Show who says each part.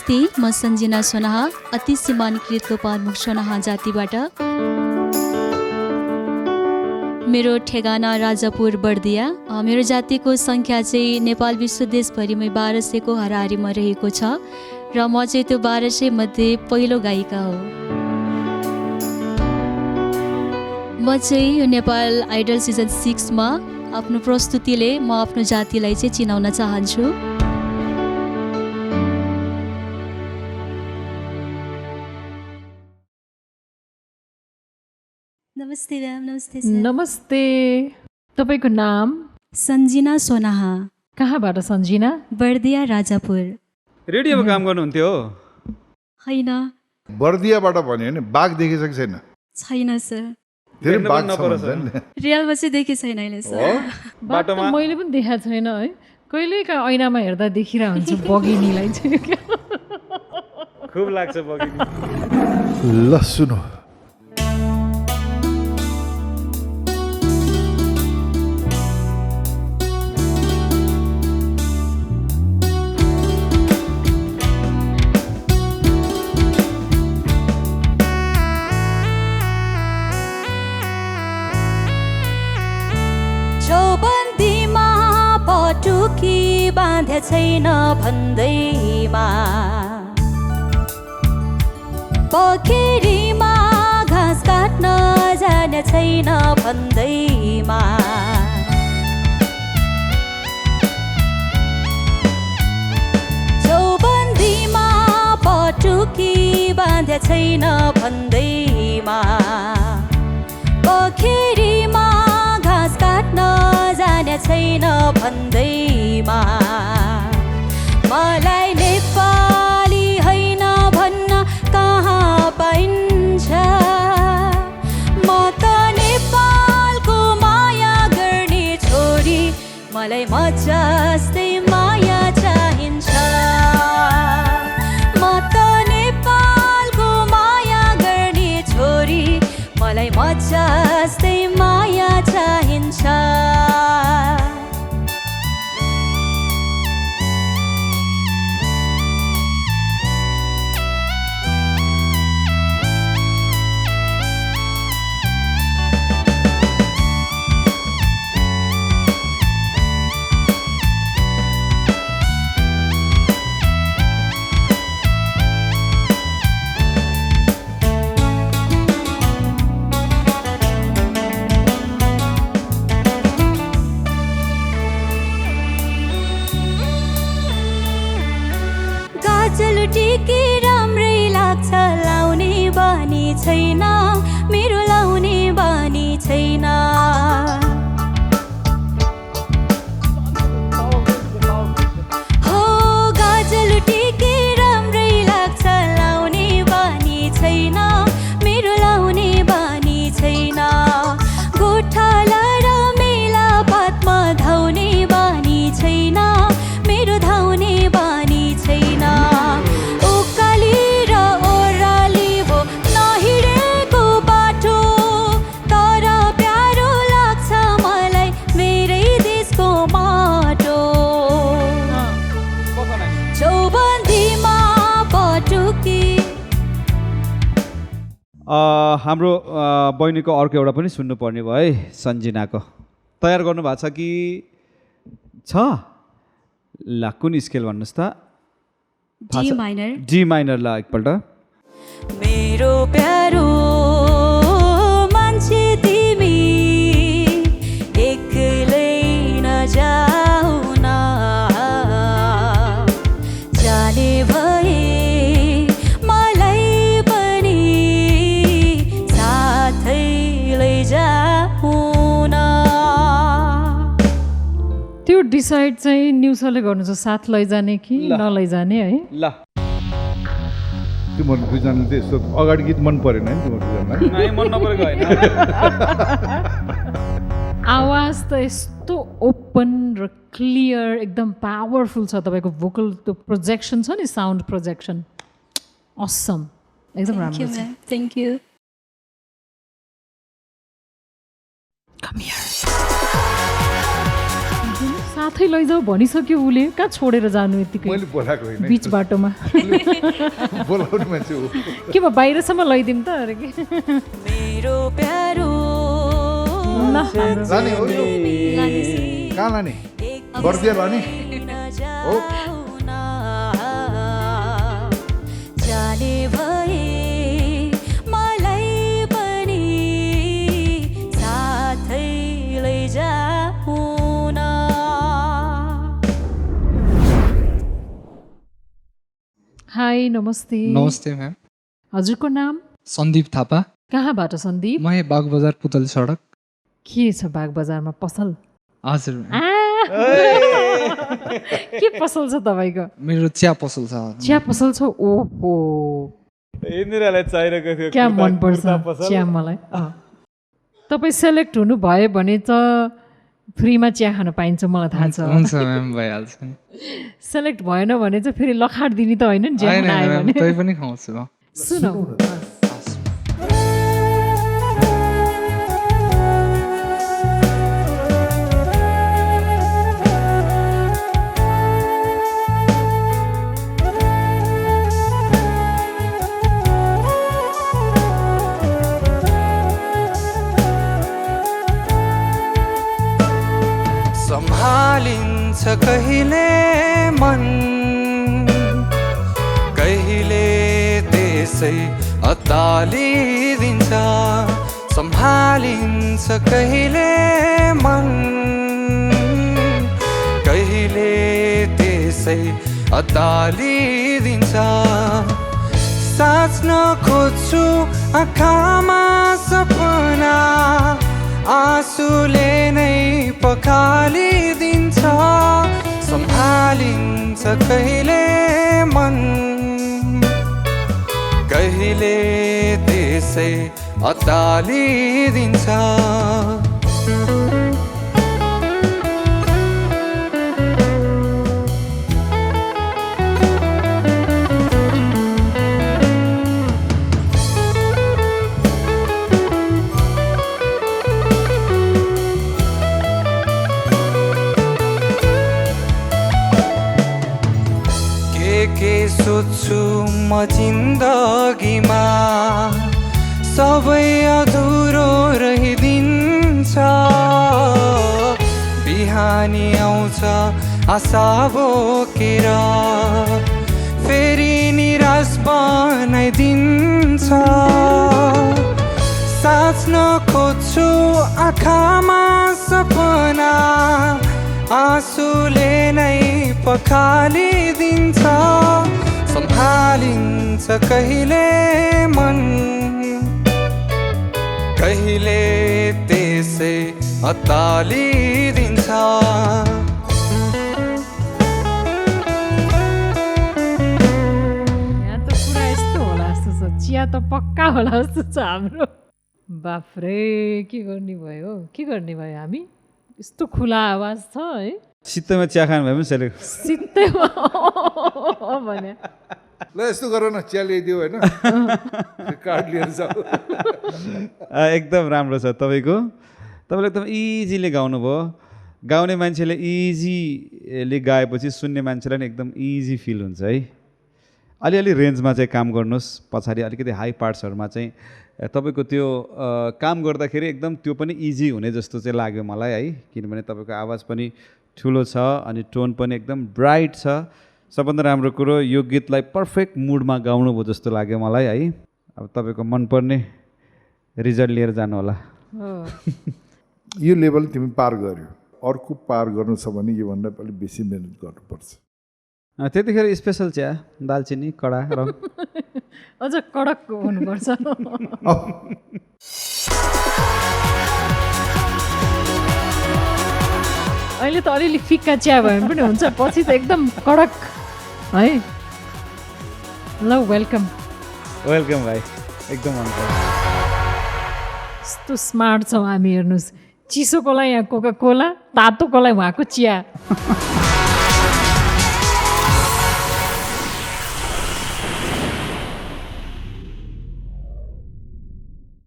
Speaker 1: नमस्ते, म सन्जिना सोनाहा, अति सीमान्तकृत लोपामुख सोनाहा जातिबाट। मेरो ठेगाना राजापुर बर्दिया। मेरो जातिको सङ्ख्या चाहिँ नेपाल विश्व देशभरिमै 1200को हाराहारीमा रहेको छ र म चाहिँ त्यो 1200 मध्ये पहिलो गायिका हो। म चाहिँ यो नेपाल आइडल सिजन 6मा आफ्नो प्रस्तुतिले म आफ्नो जातिलाई चाहिँ चिनाउन चाहन्छु। नमस्ते म्याम। नमस्ते सर।
Speaker 2: नमस्ते, तपाईँको नाम?
Speaker 1: सन्जिना सोनाहा।
Speaker 2: कहाँबाट सन्जिना?
Speaker 1: बर्दिया, राजापुर।
Speaker 3: रेडियोमा काम गर्नुहुन्थ्यो?
Speaker 1: होइन।
Speaker 4: बर्दियाबाट भन्यो भने बाघ देखेछ कि छैन?
Speaker 1: छैन सर।
Speaker 4: धेरै बाघ छ भन्छ नि।
Speaker 1: रियलमा चाहिँ देखेको छैन अहिले सर।
Speaker 2: बाटोमा मैले पनि देखाएको छैन है। कहिलेका ऐनामा हेर्दा देखिरहेको हुन्छ बगिनीलाई चाहिँ।
Speaker 3: खुब लाग्छ बगिनी।
Speaker 4: ल सुनो।
Speaker 5: चौबन्दीमा पटुकी बाँधे छैन भन्दैमा, पोखरीमा घाँस काट्न जाने छैन भन्दैमा, चौबन्दीमा पटुकी बाँधे छैन भन्दैमा, पोखरीमा घाँस काट्न जाने छैन भन्दैमा, मलाई नेपाली होइन भन्न कहाँ पाइन्छ, म त नेपालको माया गर्ने छोरी, मलाई म जस्तै माया चाहिन्छ, म त नेपालको माया गर्ने छोरी, मलाई म जस्तै माया चाहिन्छ। गाजल टिकी राम्रै लाग्छ, लाउने बानी छैन मेरो, लाउने बानी छैन, हो गाजल टिकी राम्रै लाग्छ, लाउने बानी छैन मेरो, लाउने बानी छैन, गोठाला र मेला पातमा धाउने बानी छैन मेरो, धाउने बानी छैन, उकाली र ओह्राली हो नहिँडेको बाटो, तर प्यारो लाग्छ मलाई मेरै देशको माटो, चौबन्दीमा पटुकी।
Speaker 3: हाम्रो बहिनीको अर्को एउटा पनि सुन्नुपर्ने भयो है, सन्जिनाको। तयार गर्नु भएको छ कि छ? ल कुन स्केल भन्नुहोस् त?
Speaker 1: D minor.
Speaker 3: D minor. ल एकपल्ट।
Speaker 5: मेरो प्यारो मान्छे तिमी एक्लै नजाऊ न, जाने भए मलाई पनि साथै लैजाऊ न।
Speaker 2: त्यो डिसाइड चाहिँ न्युसले गर्नु छ, साथ लैजाने कि नलैजाने है।
Speaker 3: ल
Speaker 4: तिम्रो दुईजनाले चाहिँ यस्तो अगाडि गीत मन परेन है तिम्रो दुईजनालाई?
Speaker 3: मन नपरेको होइन।
Speaker 2: आवाज त यस्तो ओपन र क्लियर, एकदम पावरफुल छ तपाईँको भोकल, त्यो प्रोजेक्सन छ नि, साउन्ड प्रोजेक्सन असम, एकदम राम्रो छ।
Speaker 1: Thank you.
Speaker 2: साथै लैजाऊ भनिसक्यो उसले, कहाँ छोडेर जानु यतिकै
Speaker 4: मैले बोलाएको होइन
Speaker 2: बिच बाटोमा?
Speaker 4: बोलाउने मान्छे हो
Speaker 2: के भयो बाहिरसम्म लैदिउँ त अरे कि?
Speaker 5: मेरो प्यारो
Speaker 2: ल हाम्रो
Speaker 4: लाने हो यो कहाँ लाने बर्दिया लाने हो
Speaker 5: जाने भए मलाई पनि साथै लैजाऊ न।
Speaker 2: हाई नमस्ते।
Speaker 6: नमस्ते म्याम,
Speaker 2: हजुरको नाम?
Speaker 6: सन्दीप थापा।
Speaker 2: कहाँबाट सन्दीप?
Speaker 6: म यहाँ बागबजार पुतली सडक।
Speaker 2: के छ बाग बजारमा पसल?
Speaker 6: हजुर म्याम।
Speaker 2: के पसल छ तपाईँको?
Speaker 6: मेरो चिया पसल छ।
Speaker 2: चिया पसल छ? ओहो
Speaker 3: इन्दिरालाई चाहिरहेको थियो
Speaker 2: क्या मनपर्छ चिया मलाई। तपाईँ सेलेक्ट हुनुभयो भने त फ्रीमा चिया खान पाइन्छ, मलाई थाहा छ।
Speaker 6: हुन्छ म्याम, भइहाल्छ नि।
Speaker 2: सेलेक्ट भएन भने चाहिँ फेरि लखाड दिने त होइन नि, चिया
Speaker 6: होइन
Speaker 2: खान आयो
Speaker 6: म्याम,
Speaker 2: भने।
Speaker 6: तै पनि खुवाउँछु म।
Speaker 2: सुनौ
Speaker 6: सम्हालिन्छ कहिले मन, कहिले त्यसै अत्तालिदिन्छ। सम्हालिन्छ कहिले मन, कहिले त्यसै अत्तालिदिन्छ। साच्न खोज्छु आँखामा सपना, आँसुले नै पखालिदिन्छ। सम्हालिन्छ कहिले मन, कहिले त्यसै अत्तालिदिन्छ। के सोच्छु म जिन्दगीमा, सबै अधुरो रहिदिन्छ। बिहानी आउँछ आशा बोकेर, फेरि निराश बनाइदिन्छ। साच्न खोज्छु आँखामा सपना, आँसुले नै पखालिदिन्छ। सम्हालिन्छ कहिले मन, कहिले त्यसै अत्तालिदिन्छ।
Speaker 2: यहाँ त पुरा यस्तो होला जस्तो छ, चिया त पक्का होला जस्तो छ हाम्रो। बाफ्रे के गर्ने भयो, के गर्ने भयो हामी? यस्तो खुला आवाज छ है।
Speaker 3: शीतमा चिया खानु भए पनि सेलेक्ट।
Speaker 2: सित्तैमा भने
Speaker 4: ल यस्तो गर न चिया ल्याइदियो होइन कार्ड लिएर जाऊ
Speaker 3: एकदम राम्रो छ तपाईँको। तपाईँले एकदम इजीले गाउनुभयो। गाउने मान्छेले इजीले गाएपछि सुन्ने मान्छेलाई नि एकदम इजी फिल हुन्छ है। अलिअलि रेन्जमा चाहिँ काम गर्नुहोस्, पछाडि अलिकति हाई पार्ट्सहरूमा चाहिँ तपाईँको त्यो काम गर्दाखेरि एकदम त्यो पनि इजी हुने जस्तो चाहिँ लाग्यो मलाई है। किनभने तपाईँको आवाज पनि ठुलो छ अनि टोन पनि एकदम ब्राइट छ। सबभन्दा राम्रो कुरो यो गीतलाई पर्फेक्ट मुडमा गाउनुभयो जस्तो लाग्यो मलाई है। अब तपाईँको मनपर्ने रिजल्ट लिएर जानु होला।
Speaker 4: यो लेभल तिमी पार गर्यो, अर्को पार गर्नु छ भने योभन्दा अलिक बेसी मेहनत गर्नुपर्छ।
Speaker 3: त्यतिखेर स्पेसल चिया, दालचिनी, कडा रङ
Speaker 2: अझ कडक हुनुपर्छ। अहिले त अलिअलि फिक्का चिया भयो भने पनि हुन्छ, पछि त एकदम कडक है। ल वेलकम।
Speaker 3: वेलकम भाइ, एकदम मन पर्यो।
Speaker 2: यस्तो स्मार्ट छौँ हामी, हेर्नुहोस्। चिसोको लागि यहाँ कोका कोला, तातोको लागि उहाँको चिया।